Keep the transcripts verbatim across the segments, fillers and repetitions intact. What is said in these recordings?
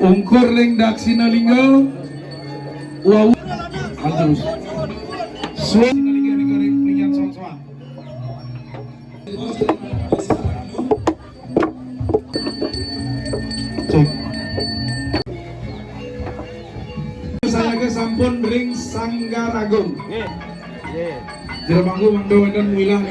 Ungkur ring Daksina Lingga, wau. Halus. Suwun Lingga ring pelian soang-soang. Cek. Sayaga sampun ring Sanggar Agung. Nggih. Nggih. Jero mangku mangda wénten muilah.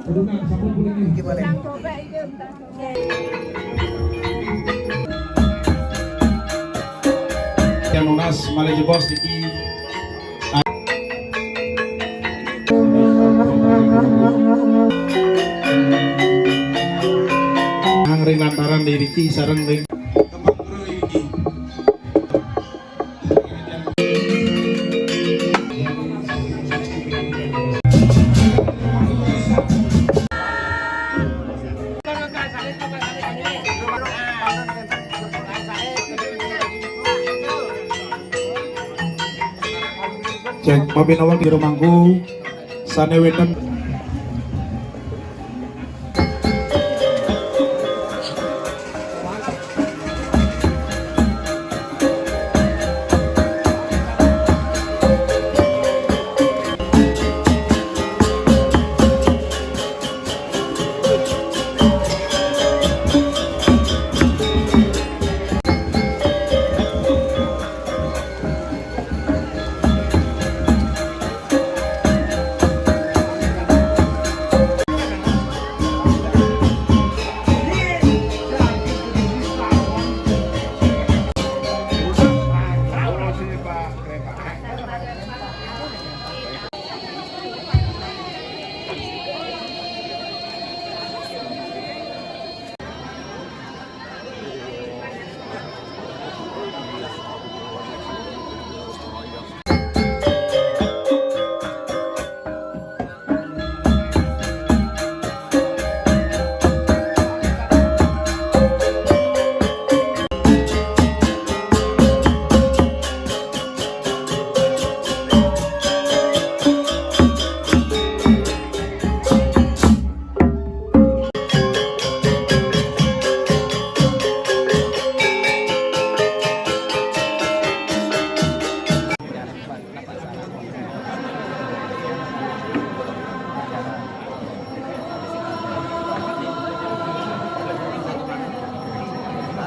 Aduh, nah, sampun pulang nih. Yang nunas malih jebos niki. Nang ring lantaran diriki sareng ring Cek, mapinawa jero mangku sané wénten.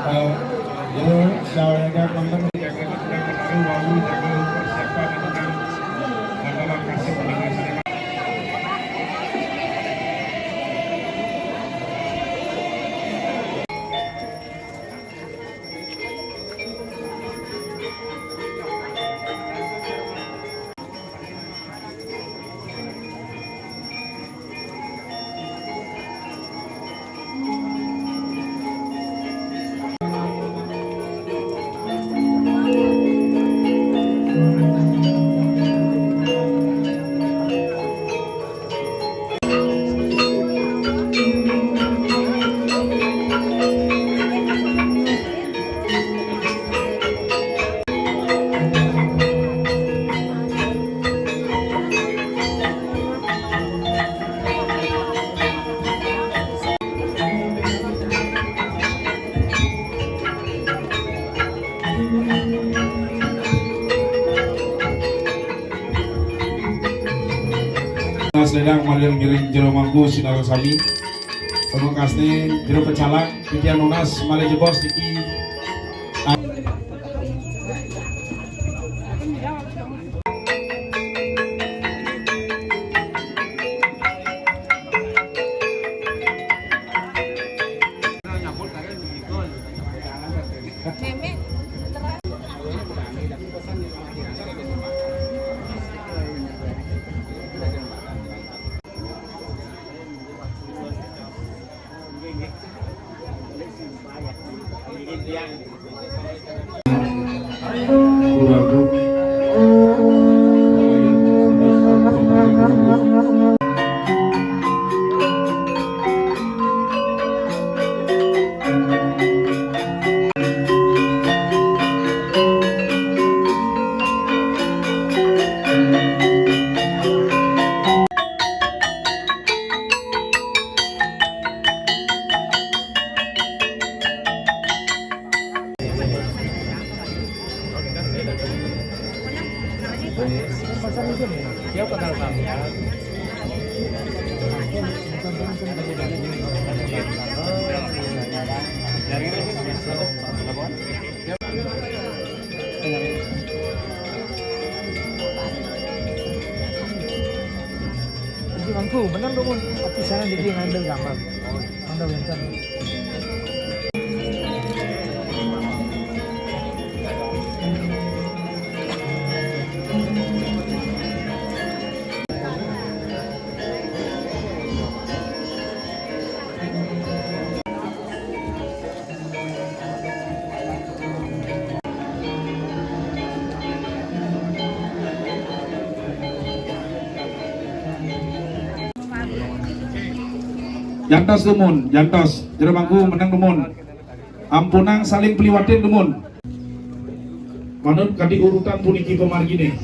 Eh, ya, saya akan menang. Jaga tenang, menaruh wau, jaga persiapan, tenang. Maka makasih, terima kasih. Mas Ledang malih ngiring jero mangku sinareng sami. Sama kasne jero pecalang, titiang nunas malih jebos niki. Jadi mangku, menang dong, Mun. Tapi sana jadi ngambil gambar. Anda bintang. Jantos dumun, jantos. Jero mangku menang dumun. Ampunang saling peliwatin dumun. Manut kadi urutan puniki pamargine.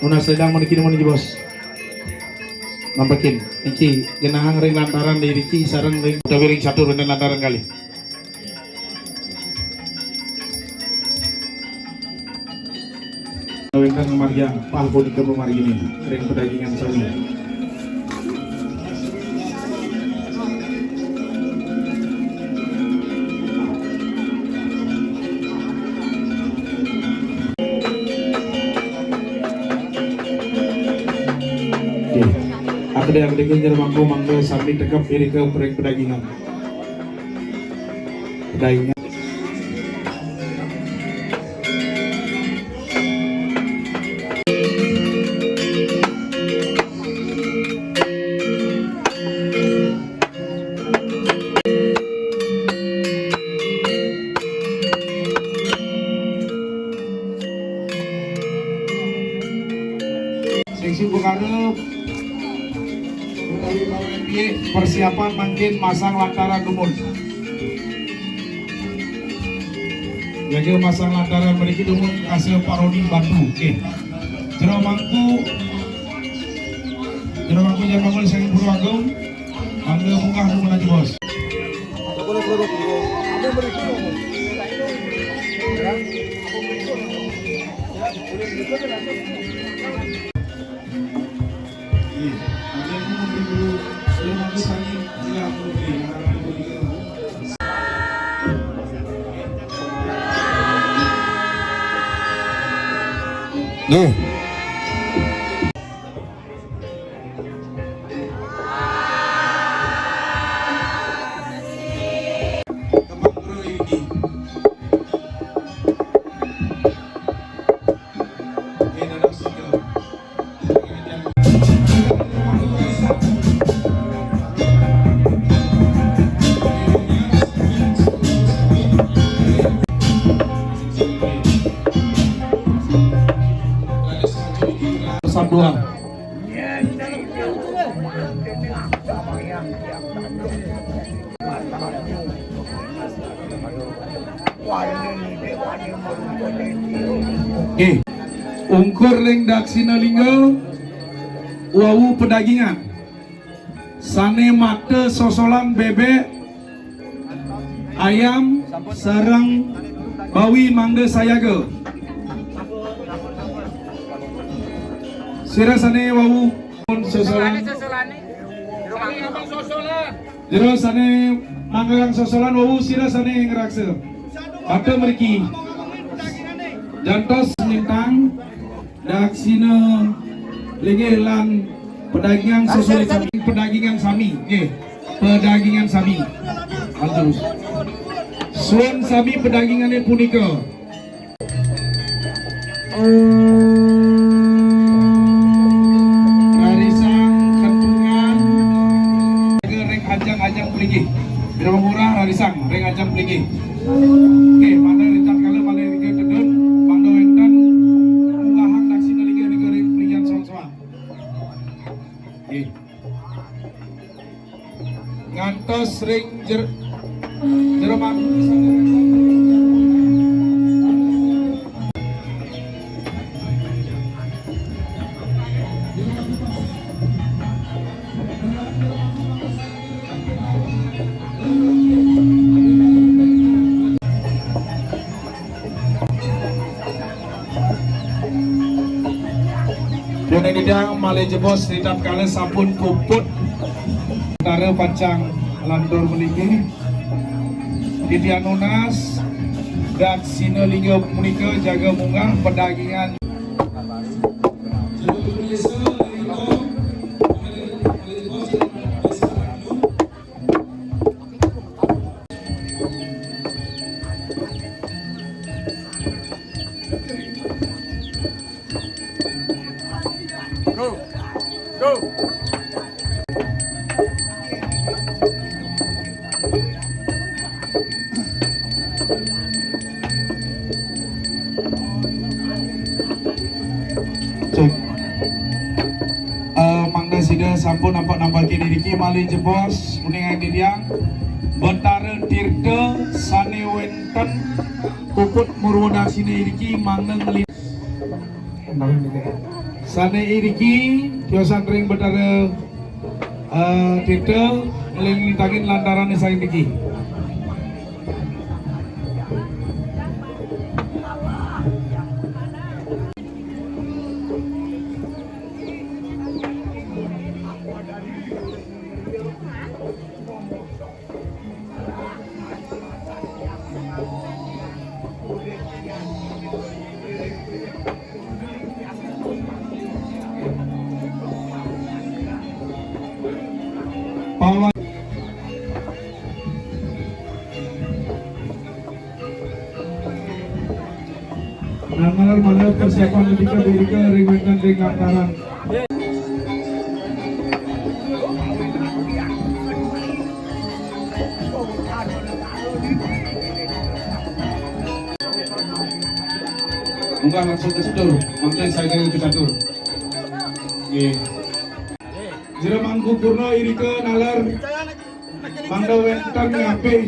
Nunas ledang meniki, nunas, Bos. Nampekin, niki genahang ring lantaran di riki sareng ring utawi ring catur wenten lantaran kalih. Wenten ngamargiang pah punika pamargine ring pedagingan sami. Nggih. Akedé-akedé nggih, jero mangku mangga sami tekep irika ring pedagingan. Pedagingan. Seksi pengarep utawi pawén piye persiapan mangkin masang lantaran dumun. Jaga masang lantaran mriki dumun kasih parodi batu. Oke. Jero mangku, jero mangku jero mangku sing Purwagung. Mangga munggah dumun aja, Bos. Nggih. Sabdua. Nggih. Ungkur ring Daksina Lingga wau pedagingan. Sané mata sosolan bébék, ayam, sareng bawi mangda sayaga. Sira sané wau sosolan. Jero sané manggang sosolan wau sira sané ngraksa. Bata mriki. Jantos nintang Daksina linggih lan pedagingan sesuai sami, pedagingan sami, nggih. Pedagingan sami. Alus. Suwun sami pedagingané punika. Rarisang kentungan ring ajang-ajang plinggih. Pira murah rarisang ring ajang plinggih. Oke, mangda rintan kala malih ring tedun, mangda wénten munggahang Daksina linggih ring Ring jer-, jero mangku. Déning titiang malih jebos ri tatkala sampun puput. Betara pacang lantur mriki. Titiang nunas, daksina lingga punika jaga munggah pedagingan. Go. Go. Cek. Eh, mangda sida sampun nampak-nampakin iriki malih jebos uning adi tiang. Betara Tirta sane wenten puput murwa daksina iriki mangda ngelin. Sane iriki tiosan ring Betara, eh, Tirta nglintangin lantaran sane iriki. Pawan. Nanggal malih persiapan ketika diri ke ring wenten ring lantaran. Munggah langsung ke catur, mangkin saya ke catur. Nggih. Jero mangku purna irika nalar mangda wenten ngapih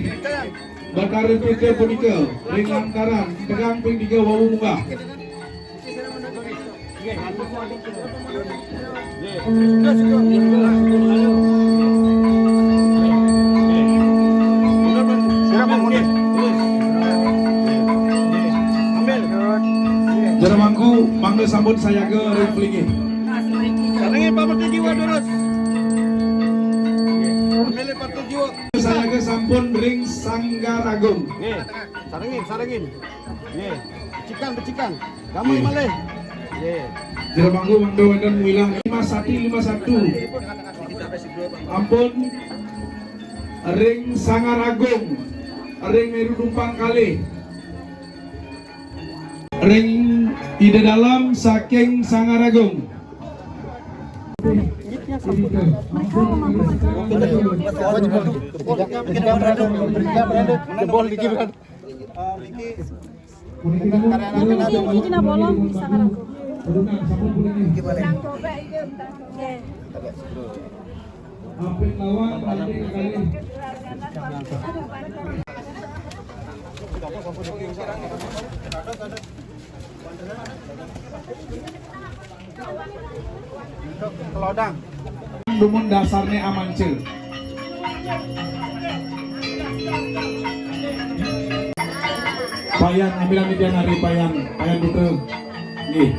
Betara Tirta punika ring lantaran tegang ping tiga wau munggah. Jero mangku mangda sampun sayaga ring pelinggih. Sarengin Pak Pertijiwa durus. Ambil Pak Pertijiwa. Sayaga sampun ring Sanggar Agung. Nggih, sarengin, sarengin. Nggih, becikang, becikang. Gamuy malih. Nggih. Jero mangku mangda wenten muilah lima satu, lima satu. Ampun ring Sanggar Agung, ring Meru Dumpang kalih. Ring Ida Dalam saking Sanggar Agung. Jebol niki, Bran. Niki, niki, niki, niki, bolong di Sanggar Agung. Nggih. Apit lawang, nanti kali. Kelodang. Dumun dasarne amanca. Payan, ambilan titiang ari Payan, Payan Buta. Nggih.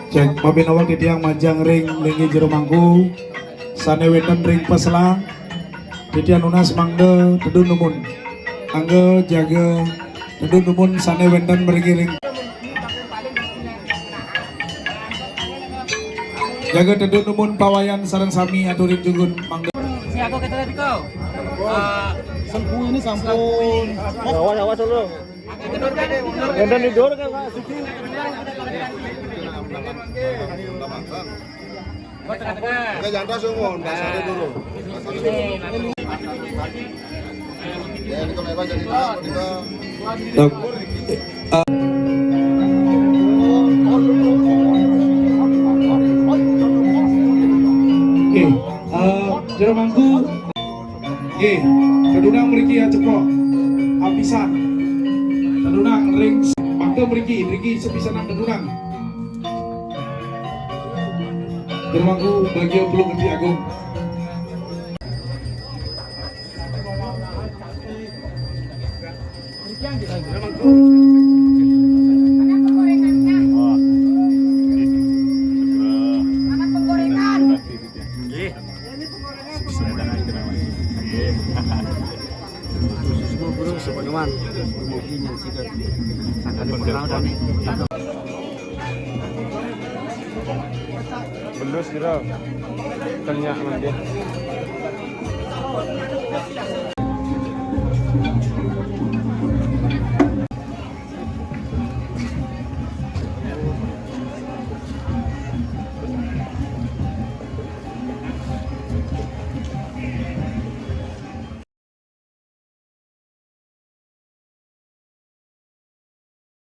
Cek, pabinawang titiang majeng ring linggih jero mangku sane wenten ring paselang. Titiang nunas mangda tedun dumun. Angga jaga tedun dumun sane wenten mriki ring. Jaga tedun dumun pawayan sareng sami aturin jugun mangda. Aku kata tadi kau. Ah, selbu ini sampun. Awas, awas dulu. Enten di dhuwur kan, Pak Siki. Oke, jangan tas, Om. Dasarnya dulu. Ya, ini kalau Ewa jadi tamu, kita Oke, eh, jero mangku. Nggih, dedunang mriki ya ceplok. Apisan. Dedunang ring mangke mriki, mriki sepisanan dedunang. Jero mangku bagi Pulau Gede Agung. Mana penggorengannya? Mana penggorengan? Semua burung sepenuhan. Mungkin yang sikat. Akan dipelau dan Belus kira. Kenyak nanti.